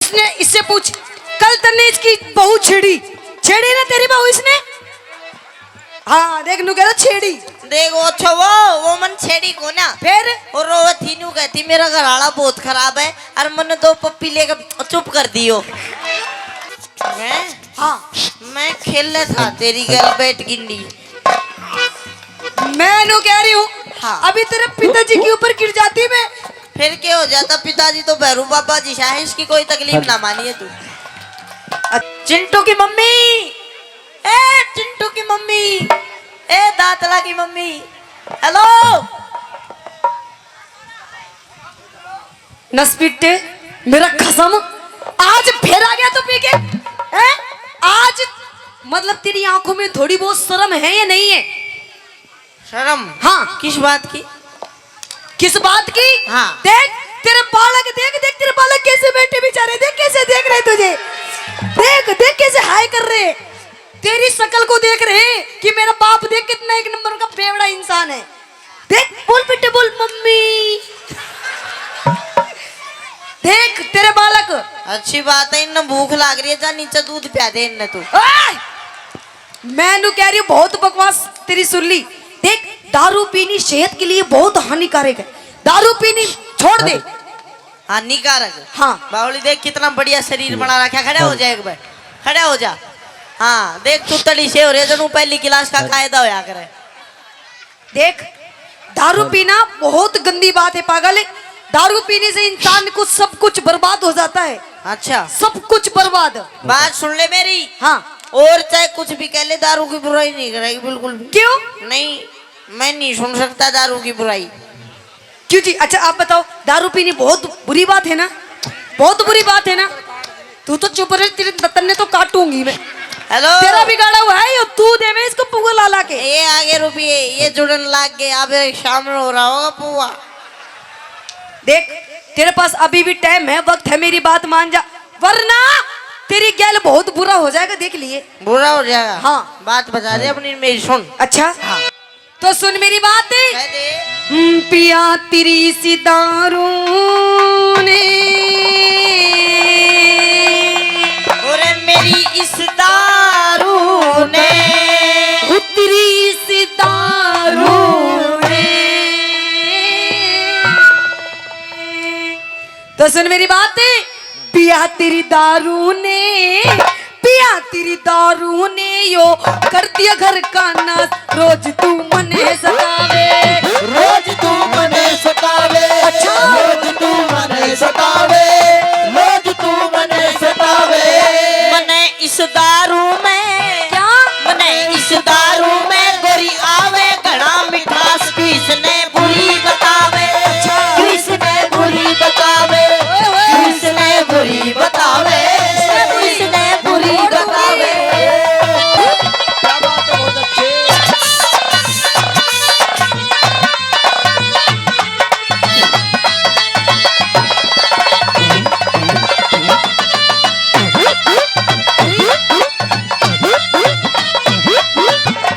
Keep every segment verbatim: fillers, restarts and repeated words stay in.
इसने, इससे पूछ, कल तन्ने इसकी बहू छेड़ी, छेड़ी ना तेरी बहू इसने? हाँ, देख, नू कह रहा छेड़ी। देख, वो अच्छा, वो, वो मन छेड़ी को ना। फिर? और वो थी नू कहती, "मेरा घर आला बहुत खराब है, और मन्ने दो पप्पी लेके चुप कर दियो।" मैं? हाँ। मैं खेले था तेरी गल बैठ गिंडी। मैं नू कह रही हूँ, हाँ। अभी तेरे पिताजी के ऊपर गिर जाती मैं। फिर क्या हो जाता? पिताजी तो भैरू बाबा जी सा है, इसकी कोई तकलीफ ना मानिए तू। चिंटू की मम्मी, ए चिंटू की मम्मी, ए दातला की मम्मी, हेलो। नसपिट्टे, मेरा कसम, आज फिर आ गया तू पी के, हैं? आज मतलब तेरी आंखों में थोड़ी बहुत शर्म है या नहीं है? शर्म? हाँ। किस बात की? किस बात की? हाँ। देख, तेरे बालक, देख, देख, तेरे बालक कैसे बैठे बेचारे, देख कैसे देख रहे तुझे, देख, देख कैसे हाय कर रहे, तेरी शक्ल को देख रहे कि मेरा बाप देख कितना एक नंबर का बेवड़ा इंसान है। देख, बोल बेटे, बोल मम्मी। देख तेरे बालक। अच्छी बात है, इन्हें भूख लाग रही है, जा नीचे दूध प्या दे इन्हें तू। ओए! मैं नू कह रही हूँ, बहुत बकवास तेरी सुन ली। देख, दारू पीनी सेहत के लिए बहुत हानिकारक है, दारू पीनी छोड़ दे। हानिकारक? हाँ। बावली देख कितना बढ़िया शरीर बना रखा, खड़ा हो जा एक बार, खड़ा हो जा। हाँ, देख तू तड़ी से हो रे, जणू पहली क्लास का कायदा होया करे। देख, दारू पीना बहुत गंदी बात है पागल। दारू पीने से इंसान को सब कुछ बर्बाद हो जाता है। अच्छा। सब कुछ बर्बाद। बात सुन ले मेरी। हाँ। और चाहे कुछ भी कह ले, दारू की बुराई नहीं करेगी बिल्कुल भी। क्यों? नहीं, मैं नहीं सुन सकता दारू की बुराई। क्यों जी? अच्छा आप बताओ, दारू पीनी बहुत बुरी बात है ना? बहुत बुरी बात है ना? तू तो चुप रह, तेरे दतन ने तो काटूंगी मैं। हेलो। तेरा बिगाड़ा हुआ है यो, तू देवे इसको पुआ ला ला के। ये आगे रुपये, ये जुड़न लाग गए, अब शामिल हो रहा होगा पुआ। देख, तेरे पास अभी भी टाइम है, वक्त है, मेरी बात मान जा, वरना तेरी गैल बहुत बुरा हो जाएगा, देख लिए। बुरा हो जाएगा? हाँ। बात बता दे अपनी, मेरी सुन। अच्छा। हाँ। तो सुन मेरी बात। कह दे। हम्म, पिया तेरी इस दारू ने। और मेरी इस दारू ने। ओ तेरी इस दारू ने। तो सुन मेरी बात। पिया तेरी दारू ने, पिया तेरी दारू ने यो कर दिया घर का नाश। रोज तू मने सतावे, रोज तू मने सतावे, अच्छा। रोज तू मने सतावे, रोज तू मने सतावे। मने इस दारू में, क्या? मने इस दारू में गोरी आवे घना मिठास, किसने बुरी बतावे, अच्छा। किसने बुरी बतावे, ओए, ओए। किसने बुरी बतावे, किसने बुरी बतावे। क्या बात है, बहुत अच्छे।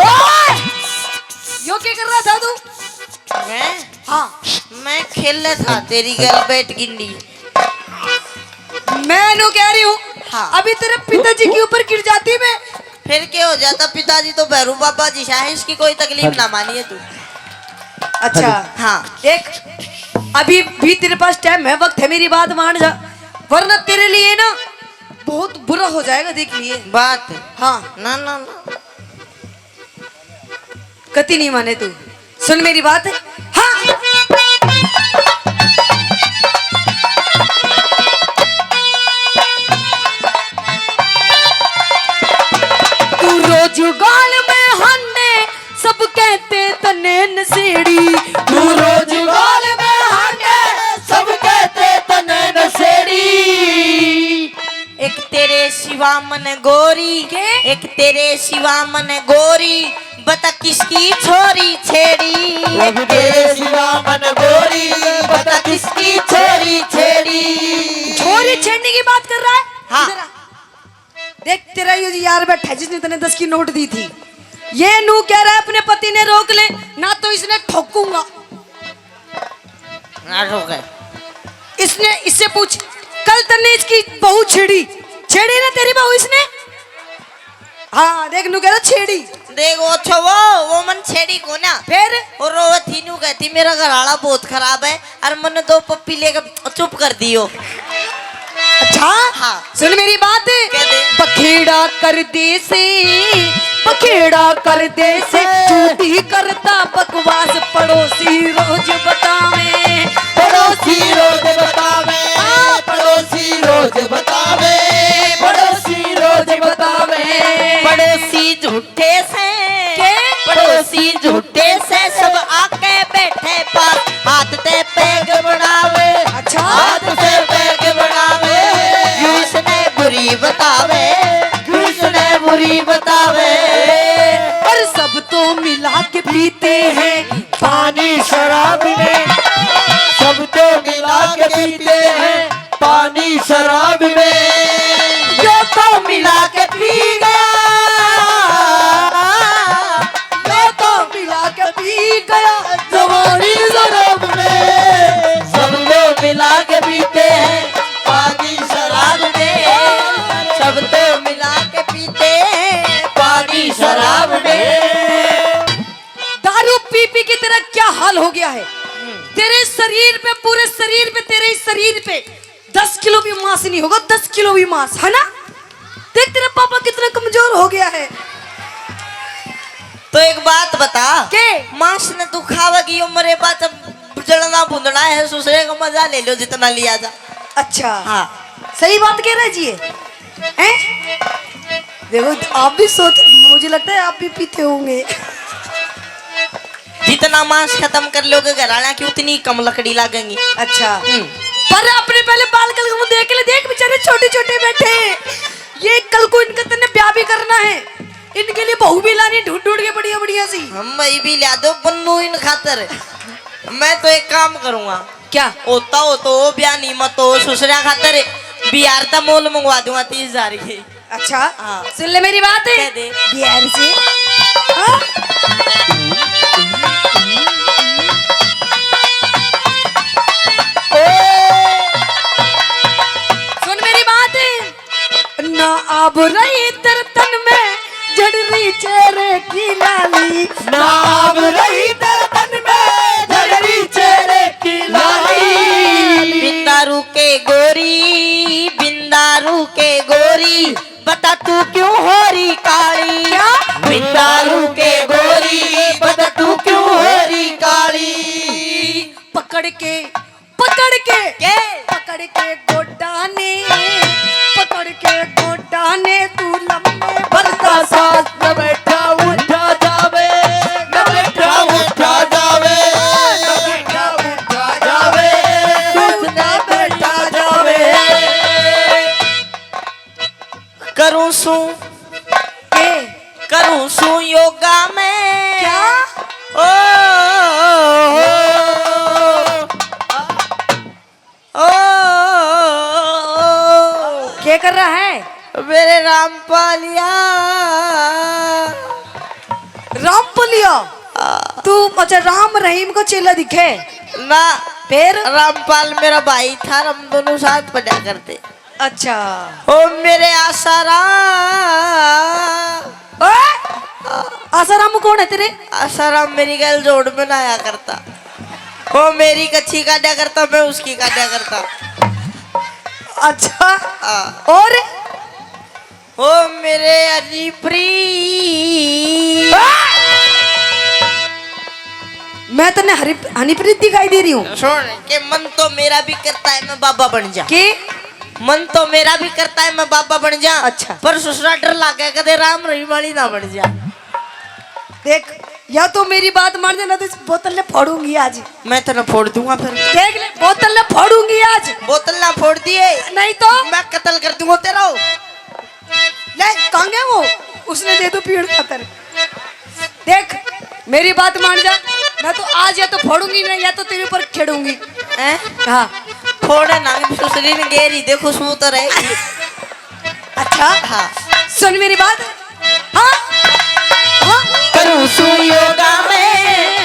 ओए! यो क्या कर रहा था तू? मैं? हाँ। मैं खेले था तेरी गल बैठ गिंडी। मैं नू कह रही हूँ, हाँ। अभी तेरे पिताजी के ऊपर गिर जाती मैं। फिर क्या हो जाता? पिताजी तो भैरू बाबा जी सा है, इसकी कोई तकलीफ ना मानिए तू। अच्छा। हाँ। देख, अभी भी तेरे पास टाइम है, वक्त है, मेरी बात मान जा, वरना तेरे लिए ना बहुत बुरा हो जाएगा, देख लिए। बात। हाँ। ना, ना, ना। कति नहीं माने तू, सुन मेरी बात। हाँ। तू रोज गाल में हांडे, सब कहते तने नशेड़ी। तू रोज गाल में हांडे, सब कहते तने नशेड़ी। एक तेरे सिवा मन गोरी, के? एक तेरे सिवा मन गोरी, बता किसकी छोरी छेड़ी। एक तेरे सिवा मन गोरी, बता किसकी छोरी छेड़ी। छोरी छेड़ने की बात कर रहा है? हाँ। इधर आ। देख, तेरा यो जी यार बैठा है जिसने तने दस की नोट दी थी, ये नू कह रहा है अपने पति ने रोक ले, ना तो इसने ठोकूंगा। ना ठोके। इसने, इससे पूछ, कल तन्ने इसकी बहू छेड़ी, छेड़ी ना तेरी बहू इसने। हाँ, देख, नू कह रहा छेड़ी। देख, वो अच्छा, वो, वो मन छेड़ी को ना। फिर? और वो थी, नू कहती, "मेरा घर वाला बहुत खराब है, और मन्ने दो पप्पी लेके चुप कर दियो।" अच्छा? हाँ। सुन मेरी बात। कह दे। बखेड़ा कर दे से, बखेड़ा कर दे से, झूठी करता बकवास, पड़ोसी रोज बतावे। पड़ोसी रोज बतावे, हाँ, पड़ोसी रोज बतावे, पड़ोसी रोज बतावे। पड़ोसी झूठे से, के? पड़ोसी झूठे से, सब आके बैठे पास, हाथ ते पैग बनावे। अच्छा। हाथ ते पैग बनावे। क्यों इसने बुरी बतावे, क्यों इसने बुरी बतावे। पर सब तो मिला के पीते हैं पानी शराब में, सब तो मिला के पीते हैं पानी शराब में। यो तो मिला के पी गया, यो तो मिला के पी गया जवानी शराब में। सब तो मिला के पीते हैं पानी शराब में, सब तो मिला के पीते हैं पानी शराब में। दारू पी पी के तेरा क्या हाल हो गया है? तेरे शरीर पे, पूरे शरीर पे, तेरे ही शरीर पे दस किलो भी मांस नहीं होगा, दस किलो भी मांस, है ना? देख तेरा पापा कितना कमजोर हो गया है। तो एक बात बता, के? मांस ने तू खावेगी, यो मरे बाद जब जलना भुंदना है, सुसरे का मजा ले लो जितना लिया जा। अच्छा। हाँ। सही बात कह रहे जी ये। हैं? देखो, आप भी सोच, मुझे लगता है आप भी पीते होंगे। जितना मांस खत्म कर लोगे घर वाला की, उतनी कम लकड़ी लागेंगी। अच्छा। हम्म। पर अपने पहले बाल कल को देख ले, देख बेचारे छोटे छोटे बैठे हैं। ये कल को इनका तन्ने ब्याह भी करना है, इनके लिए बहू भी लानी ढूंढ ढूंढ के बढ़िया बढ़िया सी। हम भाई भी ला दो बन्नू इन खातर। मैं तो एक काम करूंगा। क्या? होता हो तो वो ब्याह नहीं, मत हो ससुरा खातर बिहार ता मोल मंगवा दूंगा तीस हजार की। अच्छा। हाँ। सुन ले मेरी बात। कह दे। बिहार से। हाँ? सुन मेरी बात। ना आब रही तेरे तन में झड़ रही चेहरे की लाली। ना आब रही तेरे तन में झड़ रही चेहरे की लाली। बिंदारू के गोरी, बिंदारू के गोरी, बता तू क्यों हो रही काली? क्या? बिंदारू के गोरी, बता तू क्यों हो रही काली? पकड़ के, पकड़ के, के? पकड़ के गोडा ने, पकड़ के गोडा ने तू लंबे भरता साथ न बैठा उठा जावे, न बैठा उठा जावे, न बैठा उठा जावे, तू न बैठा जावे। करूं सू के? करूं सू योगा में। क्या? ओ, ओ, ओ, ओ, ओ। क्या कर रहा है? मेरे रामपालिया। रामपालिया? आ। तू अच्छा राम रहीम को चेला दिखे? ना। फिर? रामपाल मेरा भाई था, हम दोनों साथ पढ़ा करते। अच्छा। ओ मेरे आसाराम। ओए! आसाराम कौन है तेरे? आसाराम मेरी गैल जोड़ में ना आया करता। ओ मेरी कच्ची काटा करता, मैं उसकी काटा करता। अच्छा। हाँ। और? ओ मेरे हनीप्रीत। मैं तन्ने हरी, हनीप्रीत दिखाई दे रही हूँ? सुन, के मन तो मेरा भी करता है मैं बाबा बन जा। के? मन तो मेरा भी करता है मैं बाबा बन जा। अच्छा। पर ससुरा डर लागे कदे राम रहीम वाली ना बन जा। देख, या तो मेरी बात मान जा, ना तो इस बोतल ने फोड़ूंगी आज। मैं तो ना फोड़ दूंगा फिर। देख ले, बोतल ने फोड़ूंगी आज। बोतल ना फोड़ दिए। नहीं तो? मैं कत्ल कर दूंगा तेरा। ले, कहाँ गया वो? उसने दे दो पीड़ खातर। देख, मेरी बात मान जा, मैं तो आज या तो फोड़ूंगी ना, या तो तेरे ऊपर खेड़ूंगी। हैं? हाँ। फोड़े ना, ससुरी ने गेरी, देखो, सू तो रहेगी। अच्छा? हाँ। सुन मेरी बात। हाँ? हाँ? करूँ सू योगा में,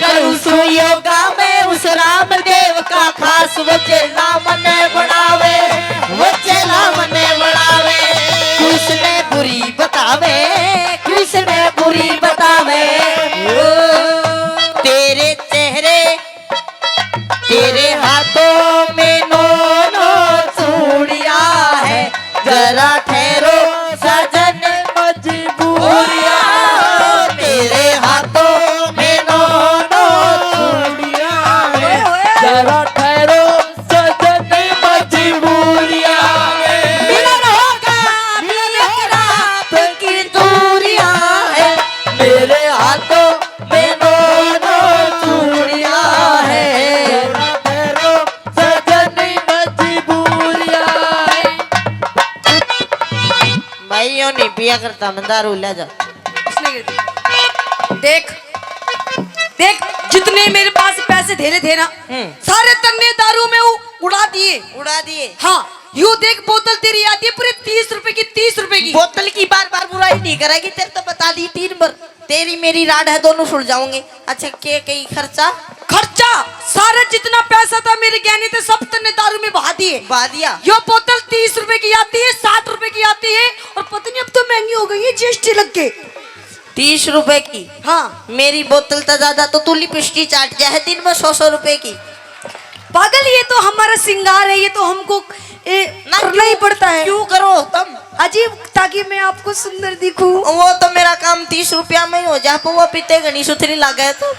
करूँ सू योगा में, उस रामदेव का खास वो चेला मने बनावे, वो चेला मने बनावे। किसने बुरी बतावे, किसने बुरी बतावे। ओ, तेरे चेहरे, तेरे हाथों में नौ नौ चूड़ियां है। जरा ठहरो सजन, मजबूरियां। तेरे हाथों में नौ नौ चूड़ियां है। जरा ठहरो सजन, मजबूरियां है। मिलन होगा, मिलन रात की दूरियां है। मेरे हाथों में नौ नौ चूड़ियां है। जरा ठहरो सजन, मजबूरियां है। भाई, यो नहीं पिया करता, मैं दारू ले जा। इसने गिर दी। देख, देख, जितने मेरे पास पैसे धेरे थे ना, हम्म। सारे तन्ने दारू में उ-, उड़ा दिए। उड़ा दिए। हाँ, यू देख, बोतल तेरी आती है पूरे तीस रुपए की, तीस रुपए की। बोतल की बार बार बुराई नहीं करेगी, तेरे तो बता दी तीन बार। तेरी मेरी राड है, दोनों सुलझाऊंगे। अच्छा, के कई खर्चा? खर्चा, सारा जितना पैसा था मेरे गहने थे, सब तन्ने दारू में बहा दिए। बहा दिया। यो बोतल तीस रुपए की आती है, साठ रुपए की आती है, और पता नहीं अब तो महंगी हो गई है, जीएसटी लग के। तीस रुपए की? हाँ। मेरी बोतल तो ज्यादा, तो तू लिपस्टिक चाट जाए है दिन में सौ सौ रुपए की। पागल, ये तो हमारा श्रृंगार है, ये तो हमको, ए, ना, करना ही क्यों, पड़ता है। क्यों करो तुम? अजीब, ताकि मैं आपको सुंदर दिखूं। वो तो मेरा काम तीस रुपया में ही हो जा, पर वो पीते घनी सुथरी लागे तो।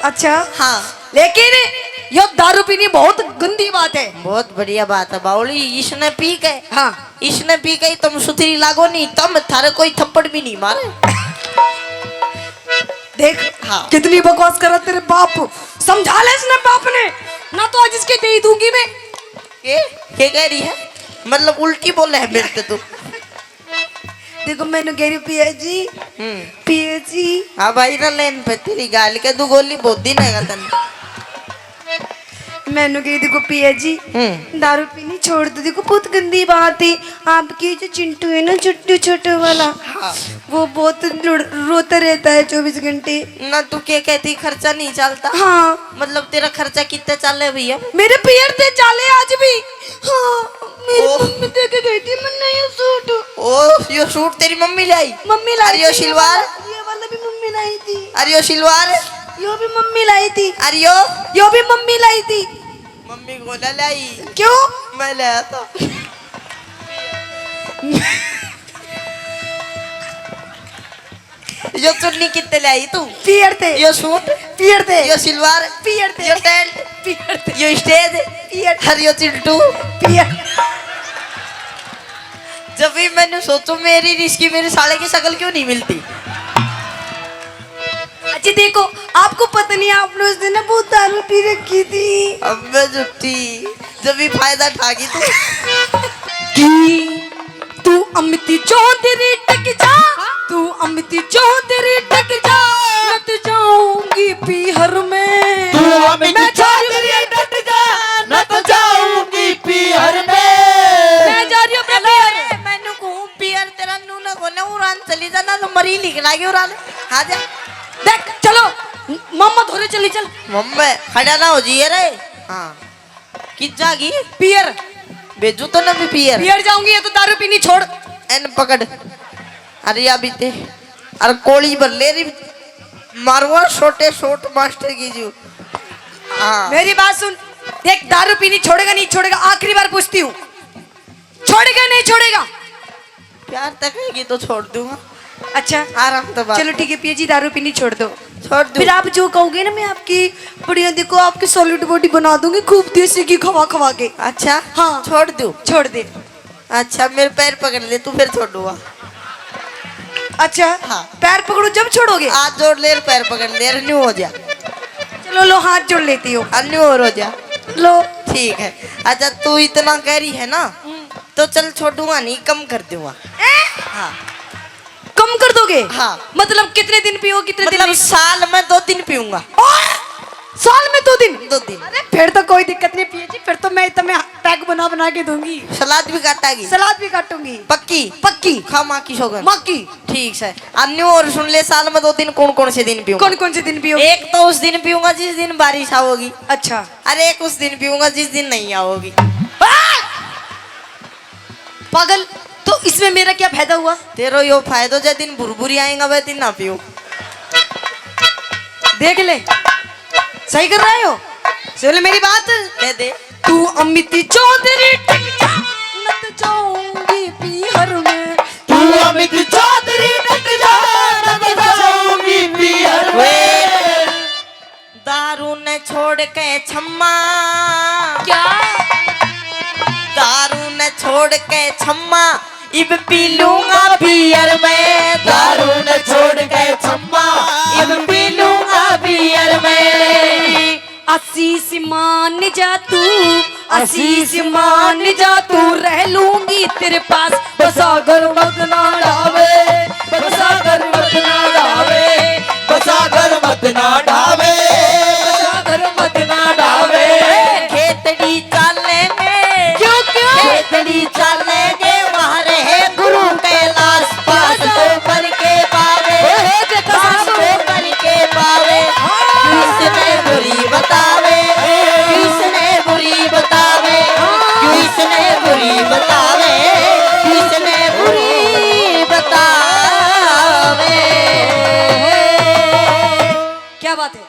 अच्छा। हाँ। लेकिन यो दारू पीनी बहुत गंदी बात है। बहुत बढ़िया बात है बावली, इसने पी के, हाँ। इसने पी के ही तुम सुथरी लागो नहीं, तुम, थारे कोई थप्पड़ भी नहीं मारे। देख, हाँ। कितनी बकवास कर रहा तेरे बाप, समझा ले इसने बाप ने, ना तो आज इसके दे ही दूंगी मैं। ये, ये कह रही है, मतलब उल्टी बोले है मेरे से तू। देखो, मैंने कह रही, "पिया जी, हम्म। पिया जी।" हाँ भाई, ना लेन पे तेरी गाल के दो गोली बहुत दिन है तन। मैंने कह रही, "देखो पिया जी, हम्म। दारू पीनी छोड़ दो, देखो बहुत गंदी बात है, आपके जो चिंटू है ना, छोटू, छोटू वाला, हाँ। वो बहुत रो-, रोता रहता है चौबीस घंटे।" ना तू क्या कहती, खर्चा नहीं चलता? हाँ। मतलब तेरा खर्चा कितना चाले भैया? मेरे पियर ते चाले आज भी। हाँ, मेरी ओह। मम्मी दे के गई थी मन्ने ये सूट। ओ, यो सूट तेरी मम्मी लाई? मम्मी लाई अरे, यो थी, ये सिलवार? वाला, ये वाला भी मम्मी लाई थी। अरे, यो सिलवार? यो भी मम्मी लाई थी। अरे, यो? यो भी मम्मी लाई थी। मम्मी को ना लाई। क्यों? मैं लाया था। यो चुन्नी कितने ले आई तू? पियर ते। यो सूट? पियर ते। यो सिलवार? पियर ते। यो टेल्ट? पियर ते। यो स्टेज? पियर। अर यो चिंटू? पियर। जब भी मैंने सोचो मेरी रिश्की मेरे साले की शक्ल क्यों नहीं मिलती? अच्छा देखो, आपको पता नहीं, आपने उस दिन ना बहुत दारू पी रखी थी। अब मैं जुट्टी, जब भी फायदा ठा गई तू। की तू अमिती चौधरी टक जा, तू अमिती चौधरी टक जा, न तो जाऊंगी पीहर में। तू अमिती मैं जा रही हूँ चौधरी टक जा, न तो जाऊंगी पीहर में। मैं जा रही हूँ अपने पीहर। मैनू कहूँ पीहर तेरा नू ना कोने उड़ान चली जा, ना तो मरी लिख लागी उड़ान। हाँ जा। देख, चलो, मम्मा धोरे चली चल। मम्मा, खड़ा ना हो जाइए रे। हाँ। कित जागी? पियर। भेजू तो ना भी पियर। पियर जाऊंगी, ये तो दारू पीनी छोड़। एन पकड़। अरे या बीते। अरे कोली भर ले री। मारुआ छोटे शॉट मास्टर की जू। हाँ। मेरी बात सुन। देख, दारू पीनी छोड़ेगा, नहीं छोड़ेगा, आखिरी बार पूछती हूँ। छोड़ेगा, नहीं छोड़ेगा? प्यार तक रहेगी तो छोड़ दूंगा। अच्छा। आराम तो बात चलो है। ठीक है पिया जी, दारू पीनी छोड़ दो। छोड़ दूं? फिर आप जो कहोगे ना, मैं आपकी बढ़िया, देखो, आपकी सॉलिड बॉडी बना दूंगी खूब देसी घी खवा खवा के। अच्छा। हाँ। छोड़ दूं? छोड़ दे। अच्छा, मेरे पैर पकड़ ले, तू फिर छोड़ूंगा। अच्छा। हाँ। पैर पकड़ो जब छोड़ोगे? हाथ जोड़ ले, पैर पकड़ ले, न्यू हो जा। चलो लो, हाथ जोड़ लेती हूँ। न्यू और हो जा। लो। ठीक है। अच्छा, तू इतना कह रही है ना, हम्म। तो चल छोड़ूंगा नहीं, कम कर दूंगा। ए? हाँ। कम कर दोगे? हाँ। मतलब कितने दिन पियो, कितने दिन मतलब नहीं? साल में दो दिन पीऊंगा। ओए! साल में दो दिन? दो दिन। अरे, फिर तो कोई दिक्कत नहीं पिया जी, फिर तो मैं तुम्हें पैक बना बना के दूंगी। सलाद भी काटेगी? सलाद भी काटूंगी। पक्की? पक्की। खा माँ की सौगंध। माँ की। ठीक है। अब न्यू और सुन ले, साल में दो दिन कौन कौन से दिन पीऊंगा? कौन कौन से दिन पियोगे? एक तो उस दिन पीऊंगा जिस दिन बारिश आओगी। अच्छा। अरे, एक उस दिन पीऊंगा जिस दिन नहीं आओगी। पागल, तो इसमें मेरा क्या फायदा हुआ? तेरो यो फायदो, जै दिन भुरभुरी आएगा वह दिन ना पीऊं। देख ले, सही कर रहे हो। सुन ले मेरी बात। कह दे। तू अमित चौधरी टक जा, न तो जाऊंगी पीहर में। तू अमित चौधरी टक जा, न तो जाऊंगी पीहर में। दारू ने छोड़ के छम्मा। क्या? दारू ने छोड़ के छम्मा, इब पी लूंगा बियर में। दारू ने छोड़ के छम्मा, इब पी लूंगा बियर में। आशीष मान जा तू, आशीष मान जा तू, रह लूंगी तेरे पास। बसागर मत ना डावे, बसागर मत ना डावे, बसागर मत ना डावे, बसागर मत ना डावे। खेतड़ी चालेंगे। क्यों, क्यों? खेतड़ी चालेंगे, वहाँ रहे गुरु कैलाश। पास तो बन के पावे, ओए, ओए, देखो पास सासू। तो बन के पावे। हाँ। किसने बुरी बतावे, किसने बुरी बतावे, हाँ। किसने बुरी बतावे, किसने बुरी बतावे। क्या बात है।